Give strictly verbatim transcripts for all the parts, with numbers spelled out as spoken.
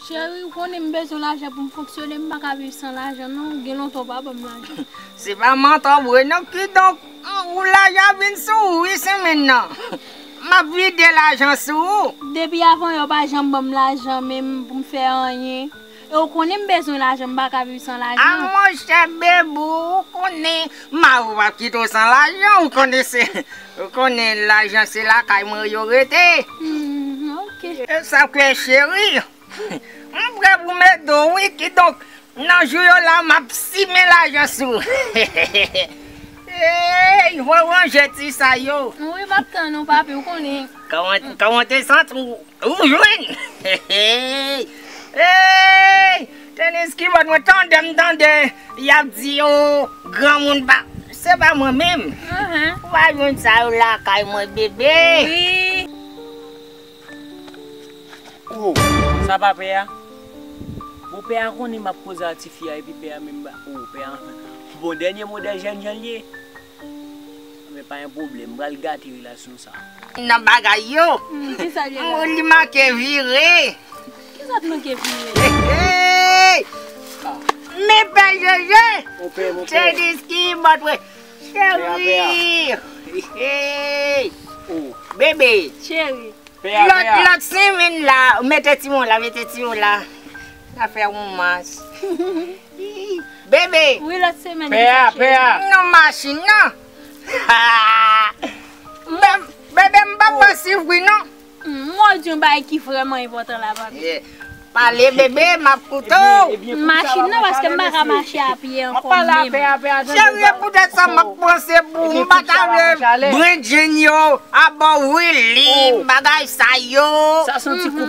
Cheri, ou konnen m bezwen lajan pou m fonksyone, m pa ka viv san lajan non, gen lontan w pa ban m lajan. Se pa mantò vre non, kidonk, ou lajan vin sou ou wi semèn nan. M ap vide lajan sou ou. Depi avan yè w pa janm ban m lajan menm pou m fè anyen. E ou konnen m bezwen lajan, m pa ka viv san lajan. A monchè Bebou, ou konnen mari w p ap kite w san lajan, ou konnen se, ou konnen lajan se lakay mwen yo rete. Hmm, ok. E sa k fè cheri, m prè pou m ede w wi, kidonk nan jou yo la m ap simen lajan sou ou. Ey, fò w ranje ti sa yo. Wi, m ap tann ou papi, ou konnen. Kòman, kòman te santi w? Ou jwenn? Hey! Hey! Tenis ki bòt mwen tande, m tande y ap di yo granmoun pa. Se pa mwen menm. Ou pa jwenn sa yo lakay mwen, bebe. Wi. Oh, sa pa pè a? Bon, pè a konnen m ap koze ak tifi a, epi pè a menm ba. Oh, pè a. Bon, dènye modèl jèn jan l ye. Men pa gen pwoblèm, m pral gate relasyon sa. Nan bagay yo. Hmm, kisa l ye la? Li make vire. Kisa t make vire? Hey! Men pè Jeje. Mon pè, mon pè. Cheri, ki bòt we. Cheri. Hey! Oh. Bebe. Cheri. Pè a, lòt, pè a. Lòt semèn la, mete timoun la, mete timoun la. N a fè yon mach. Bebe. Wi, lòt semèn. Pè a, pè a. Non, machin nan. Bebe, m pa pase vre non. M di yon bagay ki vrèman enpòtan la, papi. Yeah. Pale, bebe, m ap koute w. Machin nan, paske m pa ka mache a pye ankò menm. Cheri, e poutèt sa m ap panse pou ou. M pa ta vle brenjen yo, abò wili, bagay sa yo. Sa santi koup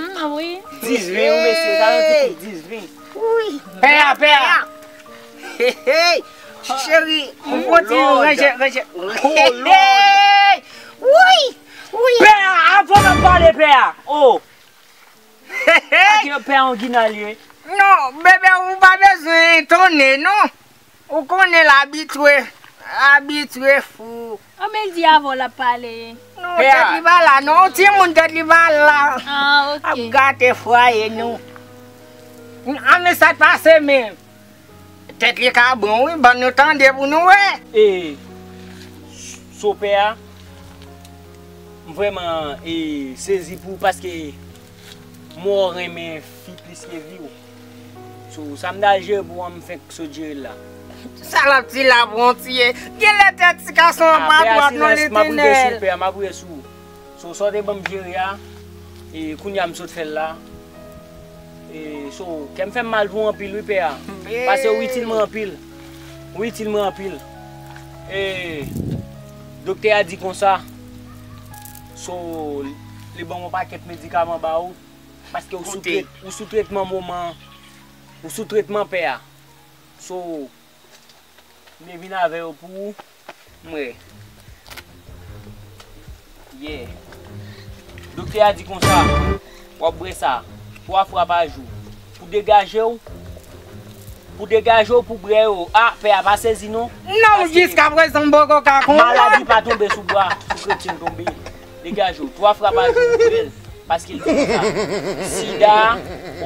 dis ven, wi, mesye, sa santi koup dis ven. Wi. Pè a, pè a. Hey, hey. Cheri, ou kontinye ranje, ranje. Oh, Lord. Hey, hey. Wi, wi. Pè a, avan m ap pale, pè a. Oh. Hey, hey. Ak yon pè a yon gina l ye. Non, bebe, ou pa bezwen etone, non. Ou konnen l abitye, abitye fou. Anben l di avan l ap pale. Non, tèt li pa la, non. Timoun tèt li pa la. Ah, ok. Ap gate fwaye nou. Anben sa t pase, men tèt li ka bon, wi. Ban nou tande pou nou wè. E, so pè a, m vrèman, e, sezi pou ou paske m wè w renmen fi plis ke vi w. So, sa m ta jere pou w an, m fenk sot jere l la. Sa l ap di la, bon, tiye. Genlè tèt ti gason an pa dwat non, Letènèl. M ap priye sou pè a, m ap priye sou ou. So, sa w te ban m jere a, e, kounye a m sot fè l la. E, so, kè m fè m mal pou w anpil, wi, pè a. Pase w itil mwen anpil. Ou itil mwen anpil. E, doktè a di konsa. So, li ban m yon pakèt medikaman ba ou. Paske ou sou tret-, ou sou tretman moman an. Ou sou tretman pè a. So, m te vin avè yo pou ou. M wè. Yeah. Doktè a di konsa, w ap bwè sa twa fwa pa jou. Pou degaje w, pou degaje w, pou bwè yo. A, pè a pa sezi non. Non, jiskaprezan m poko ka konprann. Maladi pa tonbe sou bwa, sou kretyen l tonbe. Degaje w. Twa fwa pa jou pou bwè l. Paske l di konsa, sida,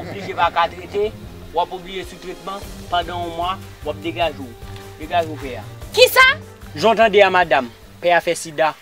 oblije pa ka trete, w ap oblije sou tretman pandan yon mwa, w ap degaje w. Degaje w, pè a. Kisa? Jan w tande a, madanm, pè a fè sida.